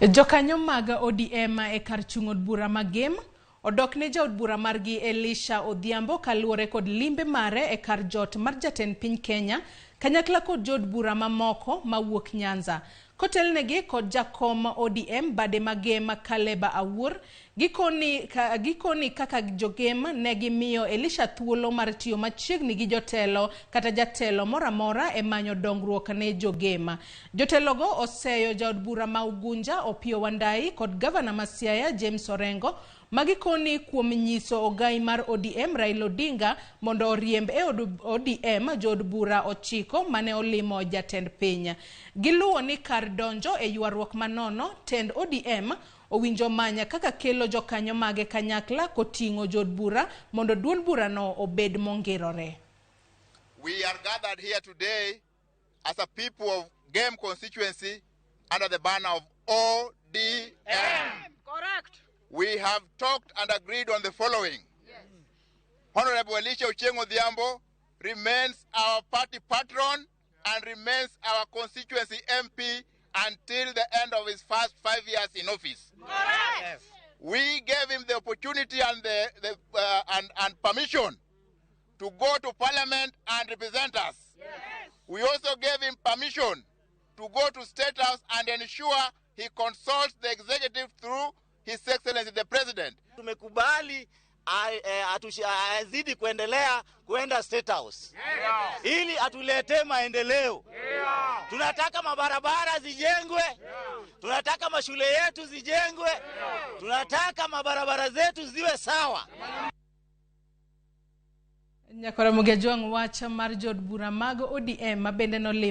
Jokanyo mag ODM e kar chung' od bura ma Gem odok ne jaod bura margi Elisha Odhiambo kaluwore kod limbe mare e kar jot mar jatend piny Kenya kanyakla kod jood bura mamoko mawuok Nyanza. Kotelnegi kod jakom ODM bade ma Gem Caleb Awuor, gikoni, ka, gikoni kaka jogem ne gimiyo Elisha thuolo mar tiyo machiegni gi jotelo kata jatelo moro amora e manyo dongruok ne jogem. Jotelogo oseyo jaod bura ma Ugunja Opiyo Wandayi kod gavana ma Siaya James Orengo magikoni kuom nyiso ogai mar ODM Raila Odinga mondo oriemb e od ODM jood bura 9 mane olimo jatend piny. Giluwo ni kar donjo e ywaruok manono, tend ODM owinjo manya kaka kelo jokanyo mage kanyakla koting'o jood bura mondo duond burano obed mongirore. We are gathered here today as a people of Gem constituency under the banner of ODM. Correct. We have talked and agreed on the following. Yes. Honorable Elisha Ochieng Odhiambo remains our party patron and remains our constituency MP until the end of his first 5 years in office. Correct. Yes. We gave him the opportunity and and permission to go to parliament and represent us. Yes. We also gave him permission to go to State House and ensure he consults the executive through His Excellency the President. Tumekubali azidi kuendelea kuenda State House. Yeah. Ili atuletee maendeleo. Yeah. Tunataka mabarabara zijengwe. Yeah. Tunataka mashule yetu zijengwe. Yeah. Tunataka mabarabara zetu ziwe sawa. Nyakora Mugejwang' wach mar jood bura mag ODM ma bende nolimo